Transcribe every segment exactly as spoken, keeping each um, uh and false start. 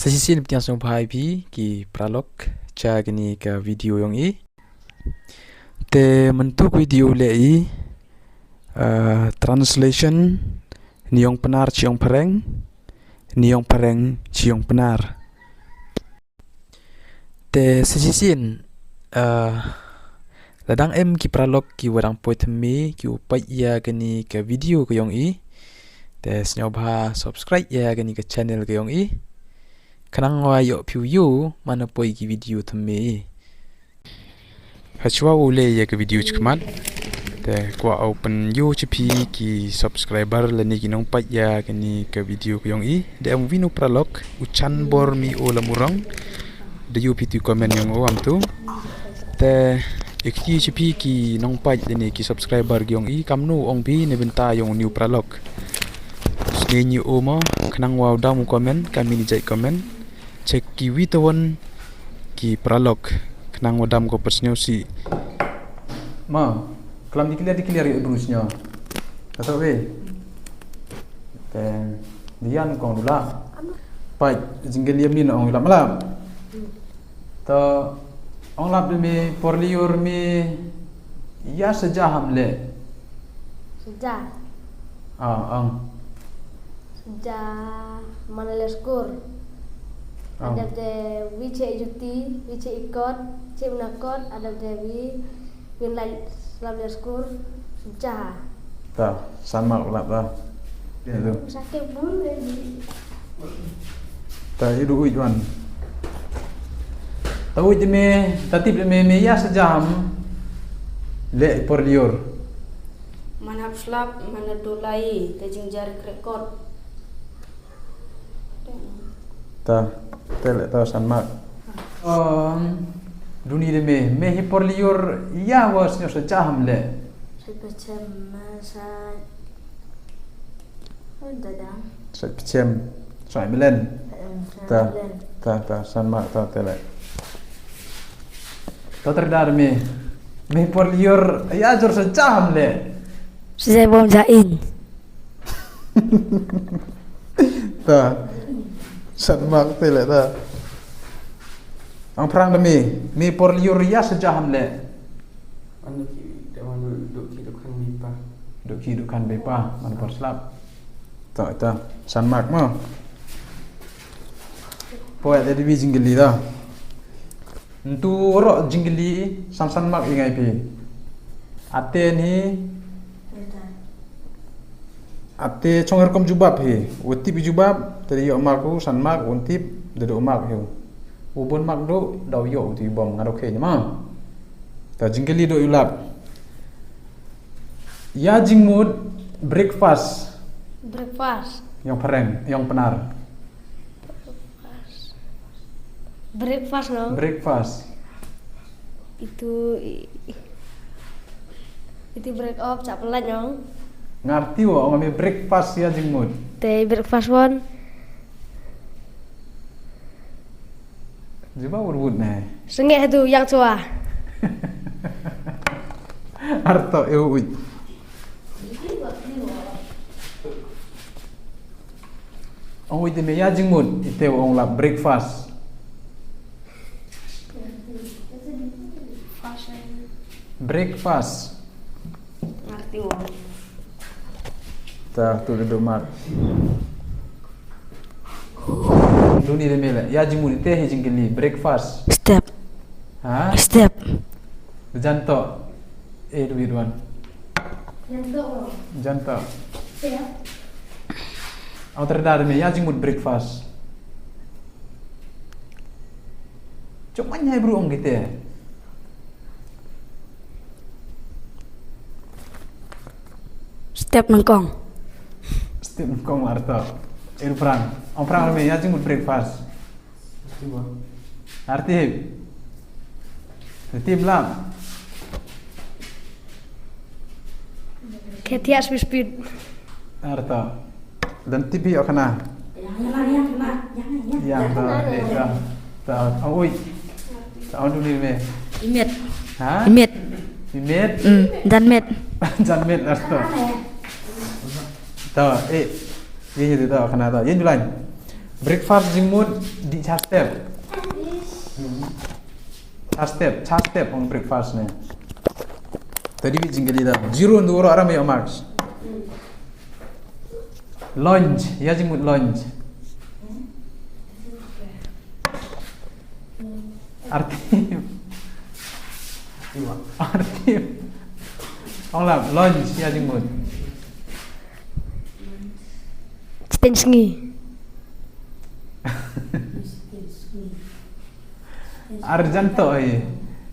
Sa shisien pdiang sngewbha ïa phi ki paralok sha kane ka video jong i. Te mynta ka video leh i, ah, translation na ïong Pnar sha ïong Phareng, na ïong Phareng sha ïong Pnar. Te sa shisien, ah, lada dang em ki paralok kiwa dang poi thymme kiwa peit ïa kane ka video ka jong i, te sngewbha subscribe ïa kane ka channel ka jong i. Khnang wa ïoh phi u ïoh man la poi ki video thymme. Hashwa u leh ïa ka video shakhmat, te kwah u pynïoh sha phi ki subscriber lane ki nongpeit ïa kane ka video ka jong i. Da em uwei u paralok u Chanbor Mih Lamurong. Da ïoh phi tu comment jong u em tu. Te ïa kti sha phi ki nongpeit lane ki subscriber ki jong i, kamnu ong phi na bynta jong une u paralok. Sngewbha ïa u mo, khnang wa u dam u comment, ka mini jait comment. Check kiwi tawon ki paralok, khnang wa dam ko pat sngewsih. Ma, klam di clear, di clear ïa u bru sngewsih. Kata wei. Te, dian kong dula. Pait, jingkylli ïa mi na ong lap ma lap. To, ong lap da me por lyiur me ïa sa ja ham leh. Sa ja. Ah, ong. Sa ja man la leh skur. Ah. Adep de wi che juti, wi che ikot, che una kot, adep de wi, wi lai slam leh skur, sa ja. Ta, san mark lap ta. Ïa tu. Sakit bun lagi. Ta, ïa du uj wan. Ta uj me, ta tip me, me ïa sa ja ham leh por lyiur. Man hap slap, man la dulai, te jingjar krekot. Ta, te leh ta san mark. Um, duni de me, me hi por lyiur ïa wa sngewsih sa ja ham leh. Sa pachem, sa, oh, dada. Sa pachem, sa melen. Em, sa Ta, melen. ta, ta, san mark ta te leh. Ta terdar me. Me por lyiur ïa jor sa ja ham leh. Sa ja bom ja in. Ta. San mark te leh ta. Ong phrang da me, me por lyiur ïa sa ja ham leh. Wan duk ki, da wan duk ki duk khan beipa. Duk ki duk khan beipa, man por slap. Ta, ta. San mark mo. Poi te dibi jingkylli ta. Ntu ro jingkylli san san mark i ngai phi. Ate ni. Ate chong rukom jubab hi. U tip i jubab, te ïoh mark u san mark, un tip, da du mark hi. U bun mark du, da ïoh u ti bom ngarok hi ma. Ta jingkylli du ïa lap. Ïa jingmut breakfast. Breakfast. Ïong Phareng, ïong Pnar. Breakfast no. Breakfast. Itu i-, itu break off chap lanyong. Ngarti wa ong me breakfast ïa jingmut. Te breakfast wan. Jiba wut wut ne. Sengeh tu yang chua. Arto eu uj. Ong wi te me ïa jingmut, ite ong lap breakfast. Breakfast. Ngarti wa. Ta tu duduk mat. Duni de me la. Ïa jingmut ite hi jingkylli breakfast. Step. Ha? Step. Jan to. Eh, duit wan. Jan to. Jan to. Ong terdar me ïa jingmut breakfast. Chok man ïa bru ong kite. Step nyngkong. Step nyngkong arto. Eh, phrang. Ong phrang me ïa jingmut breakfast. Arti. Arti lam. Ketiak speed speed. Arta. Dan tipi okana. Yang ta, eh, ta. Ta, oi. Ta, on duni me. Imet. Ha? Imet. Imet. Hmm, dan met. Dan met arta. Ta, eh. Yin yin ta okana ta. Yin bilan. Breakfast jingmut dih cha step. Cha step, cha step ong breakfast ne. Tadi bit jingkylli da. Zero ndu oro aram yo marks. Lunch, ïa jingmut lunch. Arti. Arti. Ong lap, lunch, ïa jingmut. Chiteng sngi. Arjan to ai.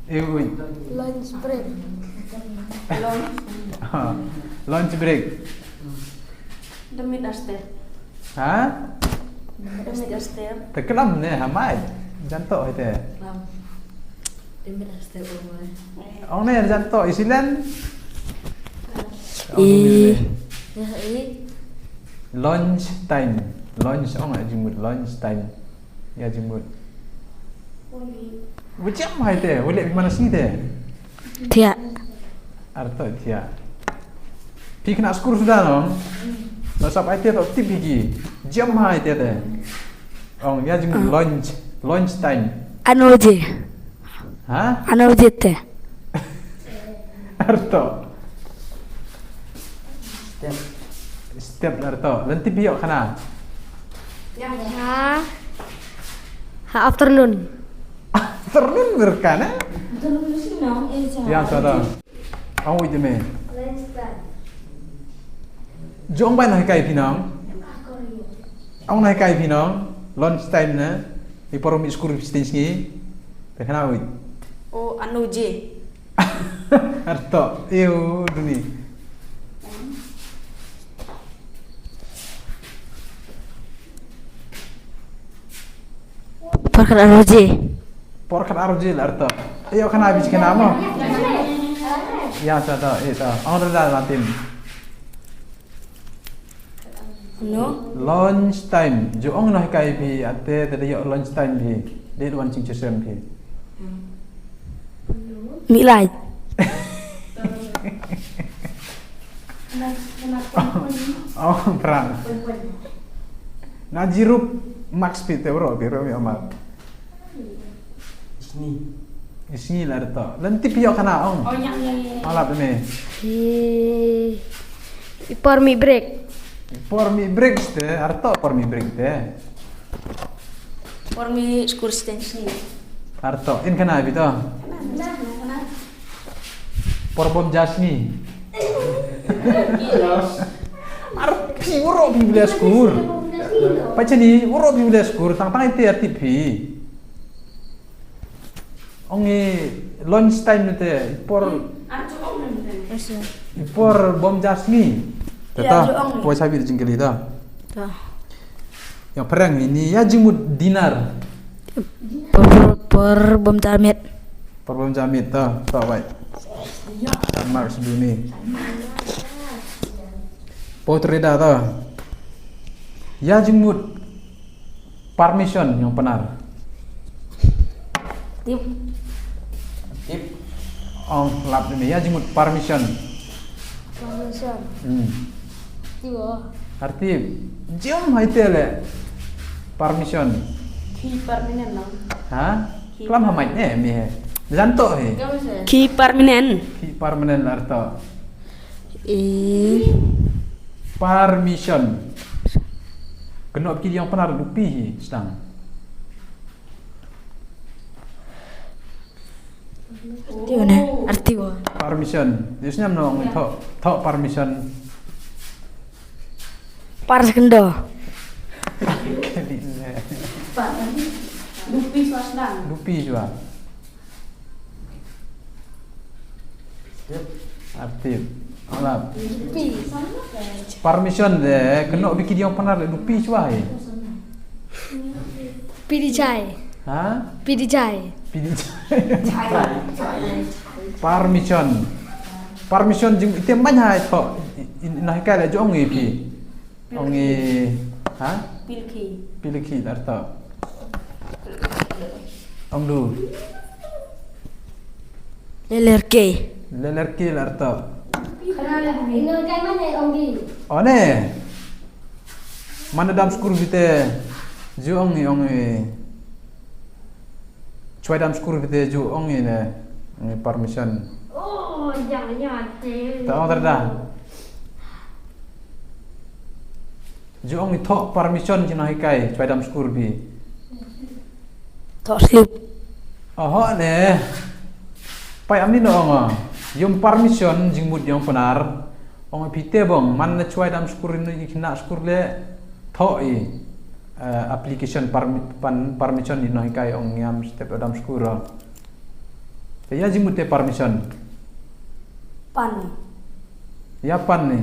Eh, ui. Lunch break. Ah, lunch break. Demit aste. Ha? Demit aste. Te klam ne, hamai. Jan to ai te. Klam. Demit aste umai. Ong ne, jan to isilen. Ong ne. Ya, eh. Lunch time. Lunch ong ai jingmut lunch time. Ïa jingmut. Bujam hai te, wale bi mana sini te. Thiah. Arto thiah. Phi kena skur suda no. Lo sap ai te to tip hi ki. Jam hai te te. Ong ïa jingmut lunch, lunch time. Ano je. Ha? Ano je te. Arto. Step. Step arto. Lenti biok kana. Ya. Ha. Ha afternoon. Afternoon berkana. Afternoon sih no. Ya sada. Ang wit me. Jong bai na kai pinang. Ang na kai pinang. Lunch time na. Ipor mi skur stage ni. Te khana wit. O ano je. Arto, eu duni. Por khat ano je. Por khat ano je la arto. Io khana bi khana mo. Ya sa to, ito. Ang rela latin. No. Lunch time. Ju ong noh kai phi ate te de ïoh lunch time phi. De wan ching chisem phi. Mih lai. Oh, pran. Na jirup max phi te bro, bro mi amat. Isni. Isni la arto. Lenti phi ïoh kana ong. Oh, yang, yang, yang. Alap me. Ipor mi break. Ipor mi break te, arto por mi break te. Por mi skur stage ni. Arto, in kana bito. Por bom jas ni. Ar phi uro phi bela skur. Pachani uro phi bela skur, tang tang ite arti phi. Ong i lunch time nte, ipor, ipor bom jas ni. Tata, poi sabi jingkali ta. Ta. Yang perang ini ya jingmut dinner. Por, por bom jamit. Por bom jamit ta, ta bai. Tan mark sebelum ni. Potreda ta. Ya jingmut permission yang benar. Tip. Tip. Ong lap ni ya jingmut permission. Permission. Hmm. Tip. Arti jom hai te le. Permission. Ki permanent no. Ha? Ki klam permanent. Hamai ne mi he. Janto he. Ki permanent. Ki permanent arto. Eh. Permission. Kena ki yang pernah lupi hi sedang. Arti mana? Arti wa. Permission. Dia senyum no ngin thok, thok permission. Par sekendo. Lupi swa sedang. Lupi swa. Arti. Alap. Permission de kena bikin dia pernah le lupi swa hi. Pidi chai. Ha? Pidi chai. Pidi chai. Permission. Permission jing ite man hai to. Nah kai le jong ngi pi. Ong i ha? Pilki. Pilki arto. Ong du. Lelerke. Lelerke arto. One. Mana dam skur bite. Ju ong i, ong i. Chwa dam skur bite ju ong i ne. Ong i permission. Oh, jangan, jangan. Ta ong terda. Ju ong i thoh permission jino hikai, chwa dam skur bi. Thoh slip. Oho ne. Pai amni no ong. Yum permission jingmut yong Pnar. Ong i pite bong, man na chwa dam skur ino i khynnah skur le thoh i, eh, application permi-, pan, permission ino hikai ong ngiam step dam skur. Te ya jingmut te permission. Pan. Ya pan ni.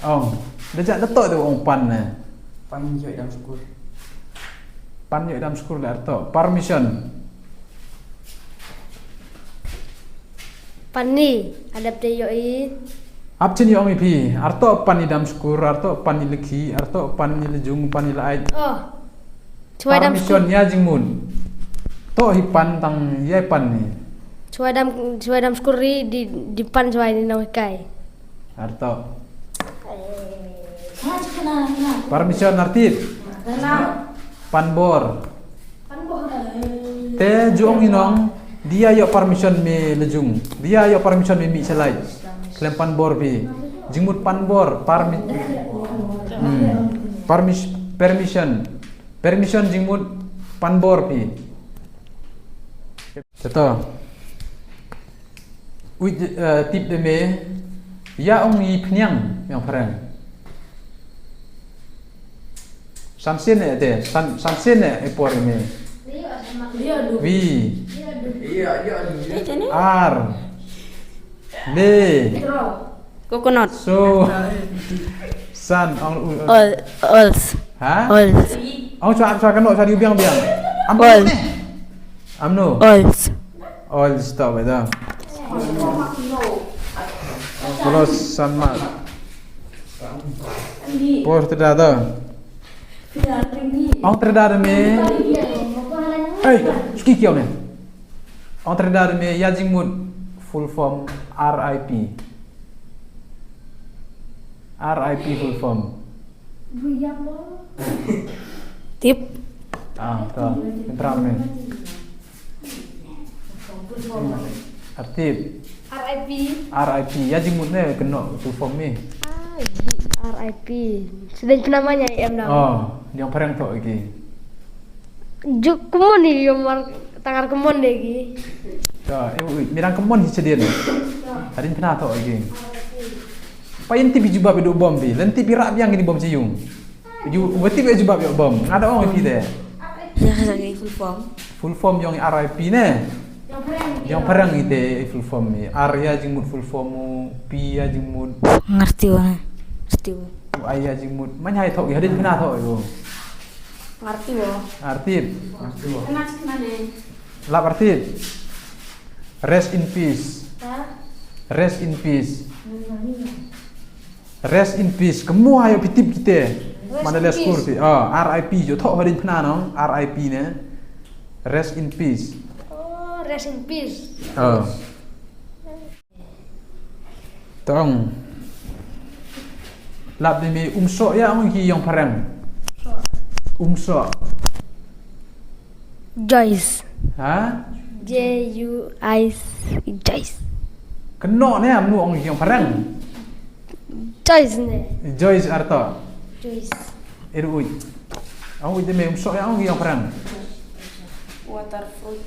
Ong, da jak da toh tu ong pan ne. Pan yoh dam skur. Pan yoh dam skur le arto. Permission. Pan ni, adap te yoh i. Ap chin yoh i phi. Arto pan i dam skur, arto pan i lekhi, arto pan i lejung, pan i lait. Oh. Chwa dam skur. Permission ya jingmut. Toh hi pan tang ya pan ni. Chwa dam, chwa dam skur ri di, di pan chwa ni nong kai. Arto. Permission artip. Pan bor. Te ju ong i nong, dia yoh permission me lejung. Dia yoh permission me mi selai. Klem pan bor bi. Jingmut pan bor, permi-, hmm. Permis-, permission. Permission jingmut pan bor phi. Teto. Wit, eh, tip de me. Ya ong i pniang, yong phareng. San sen ne de, san, san sen ne e por me. Wi. Ar. Le. Coconut. So. San, ong, ong, ong. Ol-, ols. Ha? Ols. Ong chwa, chwa kano, chwa diu biang, biang. Am Ols. Ne? Am no? Ols. Ols, stop, beta. Bolos, san ma. Por te da da. Ong te da da me. Hey, suki kiau ne. Ong te da da me, ya jingmut full form R I P. R I P full form. Tip. Ah, to. Pintar me. Artip. R I P. R I P. Ya jingmut ne keno full form ni. Ah, R I P. Sedang penamanya em nama. Oh, yang pareng to lagi. Juk kemon ni, yom mar tangar kemon de gi. To, eh, ui, mirang kemon hi sedin. Hadin pina to lagi. Payin tip jubab idu bom bi. Len tip irak biang ini bom siyung. Ju, uba tip jubab yok bom. Ngada ong ipi de. Ya, lagi full form. Full form yong R I P ne. Yong parang ite full form ni. R ya jingmut full form mu, P ya jingmut. Ngerti wa. Ngerti wa. U I ya jingmut. Man hai thok, hadin pina thok yo. Ngerti wo. Artip. Ngerti wo. Kena sih kena deh. Lap artip. Rest in peace. Hah? Rest in peace. Rest in peace. Kemu ayo pitip kita. Rest in peace. Mana les kurti. Oh, R I P jo thok hadin pina nong. R I P ne. Rest in peace. Oh, rest in peace. Oh. Tong. Lap ni mi umsok ya ong ki yong parang. Umsok. Joyce. Ha? J U I C, Joyce. Keno ne amnu ong ki yong parang. Joyce ne. Joyce arto. Joyce. Eru uj. Ong uj de me umsok ya ong ki yong parang. Water fruit.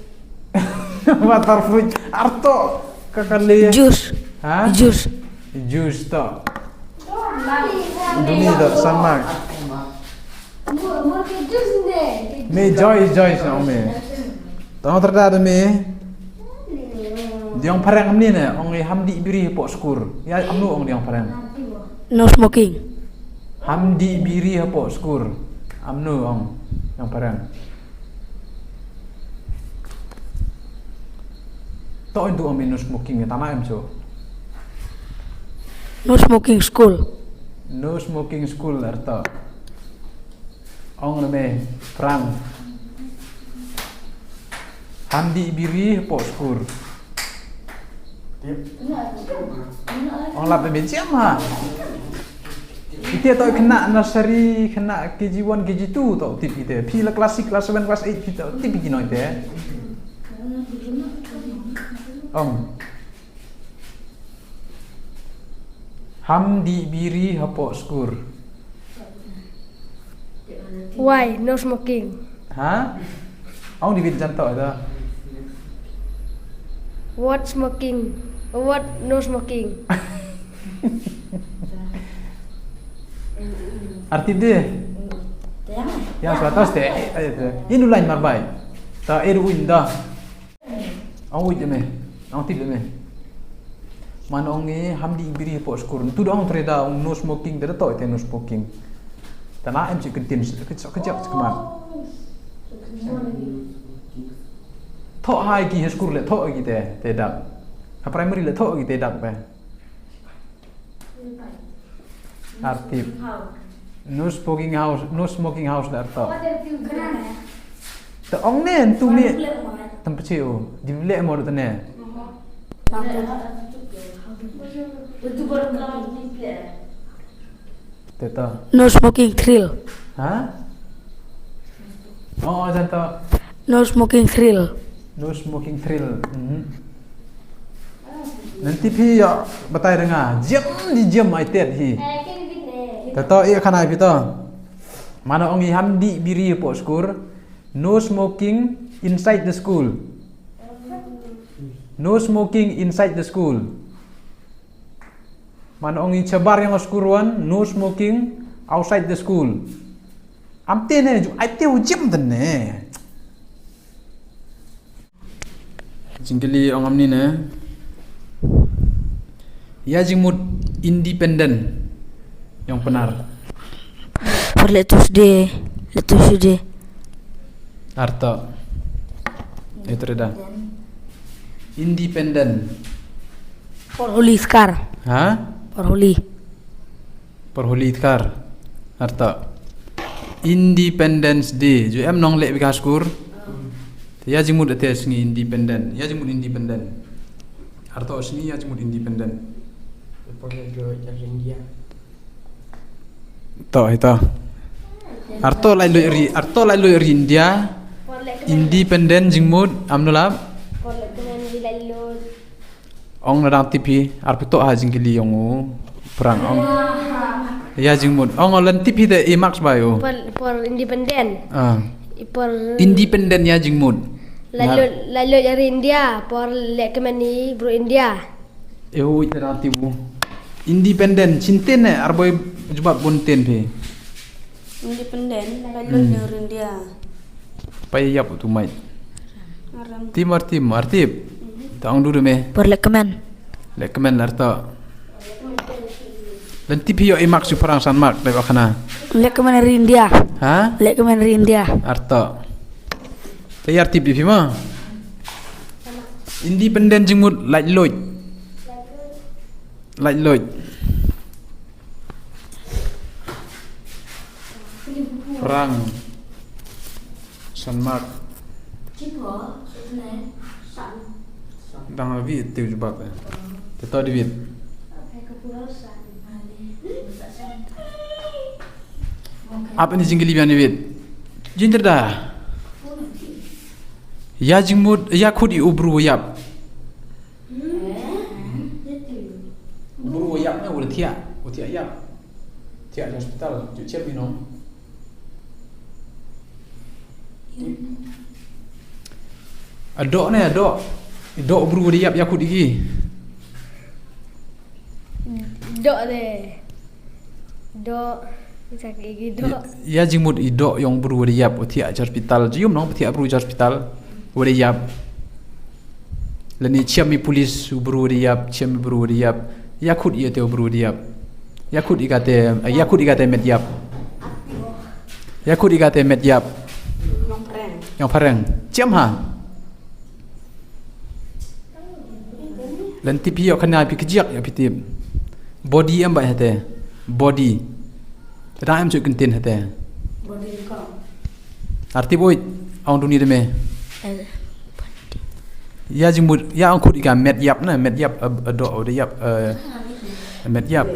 Water fruit. Arto. Kakali. Juice. Ha? Juice. Juice to. Duni to, samak. Me joy, joy sa me. Tong terda de me. Diong parang amni ne, ong i hamdi biri pok skur. Ya amnu ong diong parang. No smoking. Hamdi biri pok skur. Amnu ong diong parang. To intu ong me no smoking ya tama em so. No smoking school. No smoking school arto. Ong reme prang. Hamdi biri pok skur. Ong lap da me jam ha. Ite to khynnah nursery, khynnah K G one, K G two to tip ite. Phi la class six, class seven, class eight phi to tip ki noi te. Ong. Ham dih biri hapoh skur. Why? No smoking. Ha? Ong di bit jan to da. What smoking? What no smoking? Arti de. Yang seratus te. Ini lain marbai. Ta eru inda. Ong wit me. Ong tip me. Man ong ngi ham dih biri hapoh skur. Tu dong treda ong no smoking, da to te no smoking. Tana em chi kentin kejak kejak kman. Thoh hai ki ha skur le thoh ki te te dak. Ha primary le thoh ki te dak pe. Artip. No smoking house, no smoking house da arto. Ta ong ne tu mi. Tam pecheu. Di le mo ta ne. Teta. No smoking thrill. Ha? Oh, oh, janto. No smoking thrill. No smoking thrill. Mhm. Nanti phi ïa batai da nga. Jam di jam ai tet hi. Tato ïa khana phi to. Mano ong i ham dih biri hapoh skur. No smoking inside the school. No smoking inside the school. Mano ong i chabar ïa nga skur wan, no smoking outside the school. Am te ne ju ai te u jim den ne. Jingkylli ong amni ne. Ïa jingmut independent ïong Pnar. Por le Tuesday, le Tuesday. Arto. Itu reda. Independent. Por holi skar. Ha? Por holi. Por holi tkar. Arta. Independence Day. Ju em nong leh bika skur. Ïa jingmut ate sngi independent. Ïa jingmut independent. Arta sngi ïa jingmut independent. To hita. Arto lai lui ri, arto lai lui ri India. Independent jingmut am nulap. Ong na dang tipi, ar pito ha jingkylli ong u prang ong. Ïa jingmut. Ong lan tipi te i marks bai u. Por por independent. Ah. Por independent ïa jingmut. Lalu lalu ïa ri India, por leh kmen i bru India. E u ita dang tipu. Independent, chinten ne, ar boi jubab bun ten phi. Independent, lalu ïa ri India. Pai ïap tu mai. Tim ar tim, ar tip. Ta ong dudu me. Por leh kmen. Leh kmen ar ta. Lan tip hi ïoh i mark su parang san mark dei ba khana. Leh kmen ri India. Ha? Leh kmen ri India. Ar ta. Ta ïar tip di phi ma. Independent jingmut lait loit. Lait loit. Parang. San mark. Dang avi tiu jubab eh. Teto David. Ap ini jingkylli biang David. Jingterda. Ïa jingmut ïa khut i u bru ïap. Bru ïap ne u thiah, u thiah ïap. Thiah hospital, ju chem i nong. Ado ne ado. Ado bru de ïap ïa khut i ki. Do de. Do. Ïa jingmut i do ïong bru wa da ïap wa thiah hospital. Jiyum nong thiah bru hospital wa da ïap. Lani chiam i pulis u bru wa da ïap, chiam i bru wa da ïap. Ïa khut ïa te u bru wa da ïap. Ïa khut i kate, ïa khut i kate met ïap. Ïa khut i kate met ïap. Ïong phareng. Chiam ha. Lan tip hi ïoh khana phi kjiak ïa phi tip. Body em bai hate. Body. Te dang em suk kentin hate. Body ko. Arti boy. Aung duni deme. Ïa jingmut, ïa ong khut ïa ka met ïap na, met ïap, eh, eh, doh, doh ïap, eh, met ïap.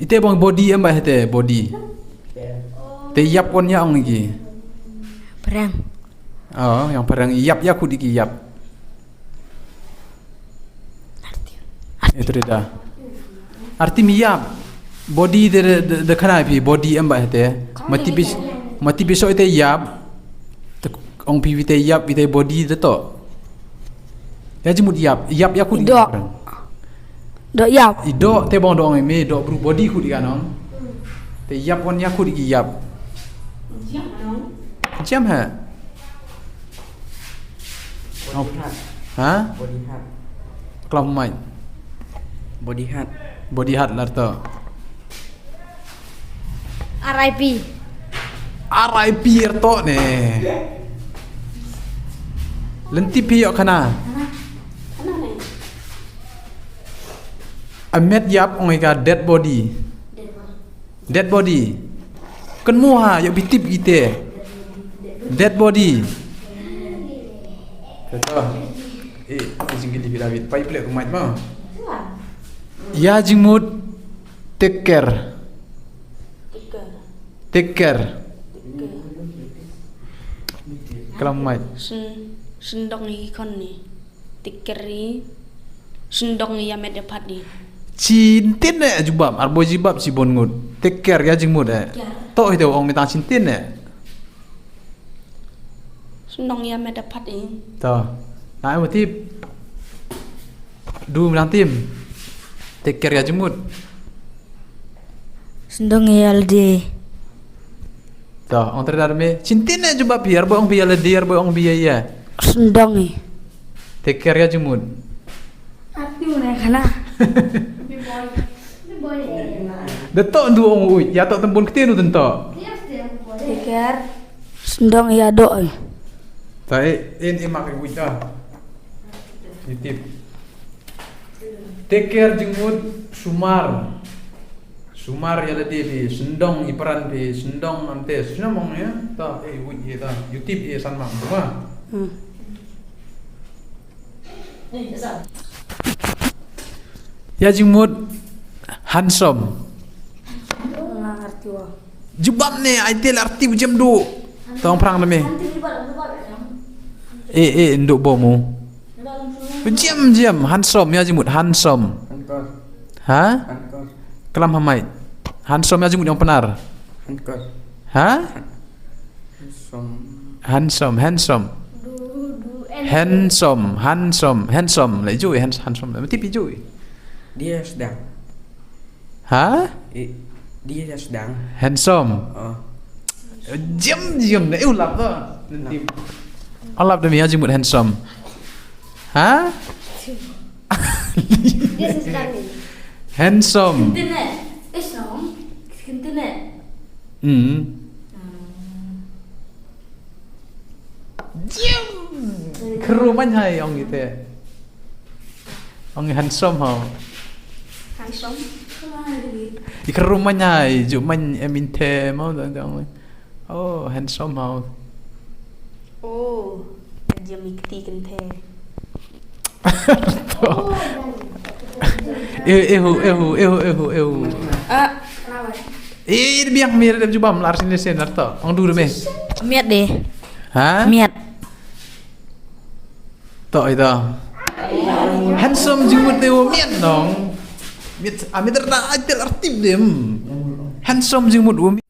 Ite bong body em ba hete, body. Te ïap wan ïa ong ki. Phareng. Oh, ïa phareng ïap ïa khut ïa ki ïap. Ito da. Arti mi ïap. Body de, de, de khana phi body em ba hete. Mati bis, mati biso ite ïap. Te ong phi ite ïap ite body de to. Ïa jingmut ïap, ïap ïa khut ïa doh. Doh ïap. I doh te bong doh ong me doh bru body khut ïa nong. Te ïap wan ïa khut ïa ïap. Jam ha. Body hard. Ha? Body hard. Klam mai. Body hard. Body hard lar to. R I P. R I P er to ne. Lenti phi ïoh khana. A met ïap ong ïa ka dead body. Dead body. Kan mu ha ïoh bi tip ite. Dead body. Kata. Eh, jingkylli phi David. Pai plek rumah ma. Ïa jingmut teker. Teker. Teker. Teker. Klam mai. Syn, syndong ïa ki khon ni. Teker i. Syndong ïa met ïa phat i. Shin tin eh jubab, ar boi jubab shibun ngut. Teker ïa jingmut eh. Teker. To hi te ong mitang shin tin eh. Syndong ïa met ïa phat i. To. Na em tip. Du mitang tim. Teker ïa jingmut. Syndong ïa lade. To, ong terdar me. Shin tin eh jubab phi, ar boi ong phi ïa lade, ar boi ong phi ïa ïa. Syndong i. Teker ïa jingmut. Ati u ne khana. Da to ndu ong u, ïa to tembun kti nu tento. Teker. Syndong ïa doh i. Ta e, en e mak i wita. Itip. Teker jingmut sumar. Sumar ïa lade phi, syndong i pran phi, syndong amte, syndong ong ïa. Ta e wit ïa ta. Itip ïa san mak. Wah. Hmm. Ïa jingmut handsome. Jubab ne, ai te la arti u jem du. Tong prang na me. Eh, eh, ndu bomu. Jem, jem, handsome, ïa jingmut handsome. Ha? Kalam hamai. Handsome ïa jingmut ïong Pnar. Ha? Handsome. Handsome, handsome. Du, du, en. Handsome, handsome, handsome. La iju, hands-, handsome. La mesti iju. Dia sedang. Ha? Eh, dia sedang. Handsome. Oh. Jem, jem. Eh, ulap tu. Nanti. Ulap demi ïa jingmut handsome. Ha? Dia sedang ni. Handsome. Kenten eh. Eh, song. Kenten eh. Hmm. Hmm. Jim. Kru man hai ong ite. Ong handsome hau. Handsome. I kru man hai ju man em inte mau dang dang. Oh, handsome hau. Oh, jam ikti kente. Eh, ehu, ehu, ehu, ehu, ehu. Ah. Eh, biang mir dem jubam lar sini sen arto. Ong du me. Miat deh. Ha? Miat. To ita. Handsome jingmut deh miat dong. Miat, amit rda atel artip dem. Handsome jingmut.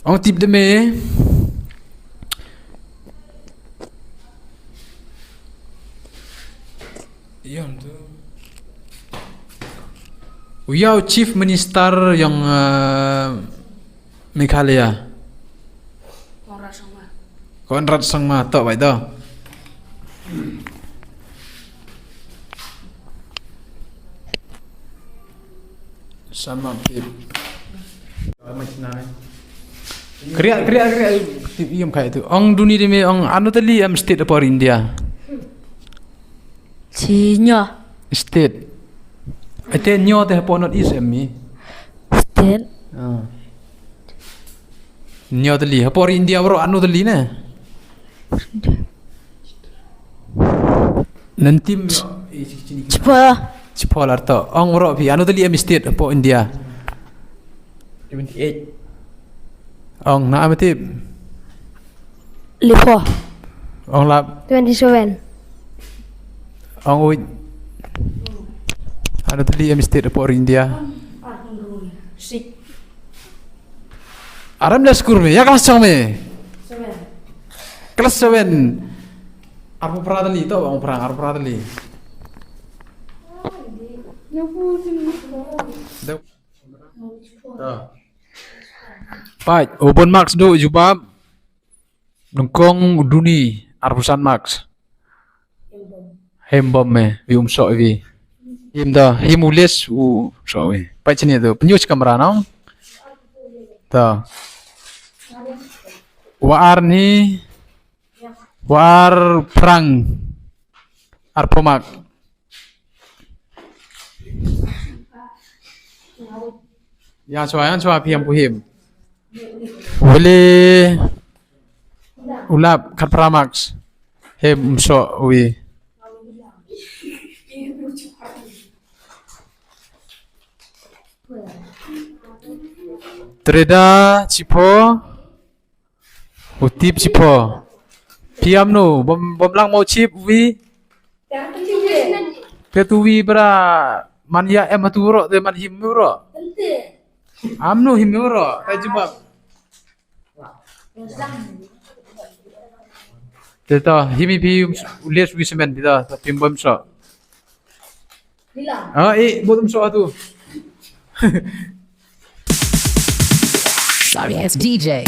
Ong tip de me. Ïa tu. U ïa u Chief Minister ïong, eh, Meghalaya. Conrad Sangma. Conrad Sangma, to bai to. Sama tip. Kriak, kriak, kriak. Tip ïam kai tu. Ong duni de me ong anu tali em state apor India. Chi nyo. State. Ete nyo te hapoh North East em mi. State. Ah. Nyo tali hapoh India bro anu tali ne. Nan tim. Chipha. Chipha lar to. Ong ro phi. Ano tali em state po India. Twenty eight. Ong na am tip. Lipho. Ong lap. Twenty seven. Ong uj. Ano tali em state po India. Six. Aram da skur me, ya kelas chong me. Seven. Kelas seven. Arphew phra tylli to, ong phrang, arphew phra tylli. Deu. To. Pait, u bun marks du jubab. Nyngkong duni, arphew san marks. Him bom me, wi um sok wi. Him da, him u les u sok wi. Pait sini tu, penyus kamera nong. Ta. Wa ar ni, wa ar phrang. Arphew mark. Yang chwa, yang chwa phi em pu him. Wili u lap khatphra marks. Him um sok wi. Treda chipho. U tip chipho. Phi em no, bom, bom lang mo chip wi. Phi tu wi bra man ya em tu ro, te man him ro. Am no him ro, ta jubab. Te ta him i phi u les wi semen phi ta, ta phi bom sok. Ah, eh, bom sok tu. Sorry ass D J.